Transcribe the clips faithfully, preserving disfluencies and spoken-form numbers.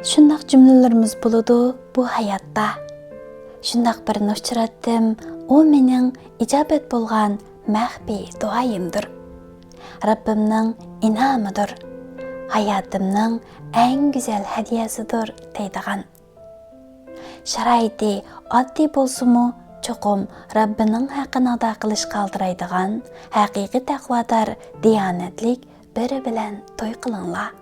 شۇنداق جۈملىلىرىمىز بولىدۇ بۇ ھاياتتا. شۇنداق بىرنى ئۇچراتتىم، ئۇ مېنىڭ ئىجابەت بولغان مەخپىي دۇئايىمدۇر. رەببىمنىڭ ئىنئامىدۇر. ھاياتىمنىڭ ئەڭ گۈزەل ھەدىيەسىدۇر دەيدىغان. شارائىتى ئاددىي بولسىمۇ، چوقۇم رەببىنىڭ ھەققىنى ئادا قىلىشقا ئالدىرايدىغان ھەقىقىي تەقۋادار، دىيانەتلىك بىرى بىلەن توي قىلىڭلار.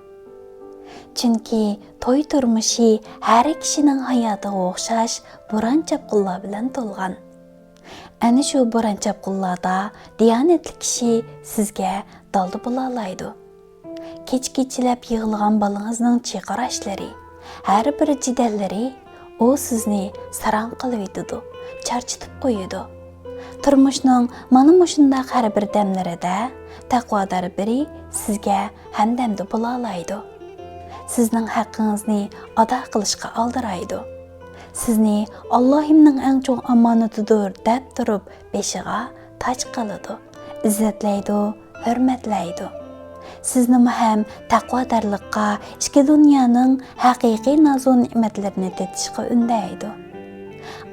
چۈنكى توي تۇرمۇشى ھەر كىشىنىڭ ھاياتىغا ئوخشاش بوران-چاپقۇنلار بىلەن تولغان. ئەنە شۇ بوران-چاپقۇنلاردا دىيانەتلىك كىشى سىزگە دالدا بولالايدۇ. كېچە-كېچىلەپ يىغلىغان بالىڭىزنىڭ چىرقىراشلىرى، ھەر بىر جېدەللىرى ئۇ سىزنى ساراڭ قىلىۋېتىدۇ، چارچىتىپ قويىدۇ. تۇرمۇشنىڭ مانا مۇشۇنداق ھەر بىر دەملىرىدە تەقۋادار بىرى سىزگە ھەمدەمدە بولالايدۇ. سىزنىڭ ھەققىڭىزنى ئادا قىلىشقا ئالدىرايدۇ. سىزنى «ئاللاھىمنىڭ ئەڭ چوڭ ئامانىتىدۇر» دەپ تۇرۇپ بېشىغا تاج قىلىدۇ، ئىززەتلەيدۇ، ھۆرمەتلەيدۇ. سىزنىمۇ ھەم تەقۋادارلىققا، ئىككى دۇنيانىڭ ھەقىقىي نازۇ نېمەتلىرىنى تېتىشقا ئۈندەيدۇ.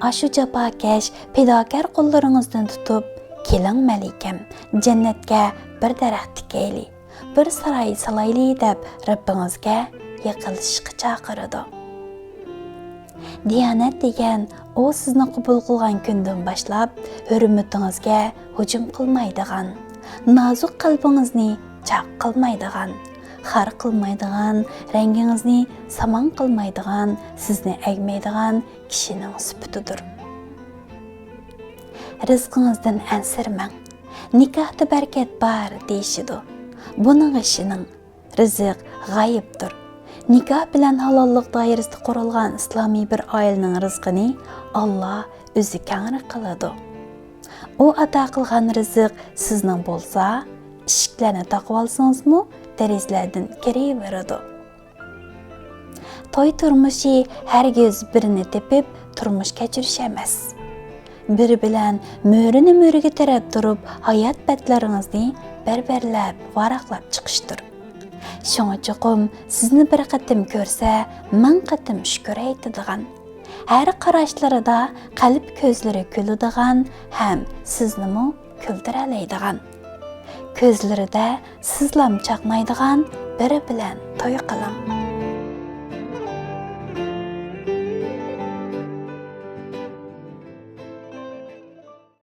ئاشۇ جاپاكەش، پىداكار قوللىرىڭىزدىن تۇتۇپ، «كېلىڭ مەلىكەم، جەننەتكە بىر دەرەخ تىكەيلى، بىر ساراي سالايلى» دەپ رەببىڭىزگە يېقىنلىشىشقا چاقىرىدۇ. دىيانەت دېگەن ئۇ سىزنى قوبۇل قىلغان كۈندىن باشلاپ ھۆرمىتىڭىزگە ھۇجۇم قىلمايدىغان، نازۇك قەلبىڭىزنى چاق قىلمايدىغان، خار قىلمايدىغان، رەڭگىڭىزنى سامان قىلمايدىغان، سىزنى ئەگمەيدىغان كىشىنىڭ سۈپىتىدۇر. رىزقىڭىزدىن ئەنسىرىمەڭ، نىكاھتا بەرىكەت بار دېيىشىدۇ. بۇنىڭغا ئىشىنىڭ. رىزىق غايىبتۇر. نىكاھ بىلەن ھالاللىق دائىرىسىدە قۇرۇلغان ئىسلامىي بىر ئائىلىنىڭ رىزقىنى ئاللا ئۆزى كەڭرى قىلىدۇ. ئۇ ئاتا قىلغان رىزىق سىزنىڭ بولسا، ئىشىكلەرنى تاقىۋالسىڭىزمۇ، دېرىزىلەردىن كىرىۋېرىدۇ. توي تۇرمۇشى ھەرگىز بىرىنى تېپىپ تۇرمۇش كەچۈرۈش ئەمەس. بىرى بىلەن مۈرىنى مۈرىگە تىرەپ تۇرۇپ، ھايات بەتلىرىڭىزنى بەربەرلەپ، ۋاراقلاپ چىقىشتۇر. شۇڭا چوقۇم سىزنى بىر قېتىم كۆرسە، مىڭ قېتىم شۈكۈر ئېيتىدىغان، ھەر قاراشلىرىدا قەلب كۆزلىرى كۈلىدىغان ھەم سىزنىمۇ كۈلدۈرەلەيدىغان، كۆزلىرىدە سىزلام چاقنايدىغان بىرى بىلەن توي قىلىڭ.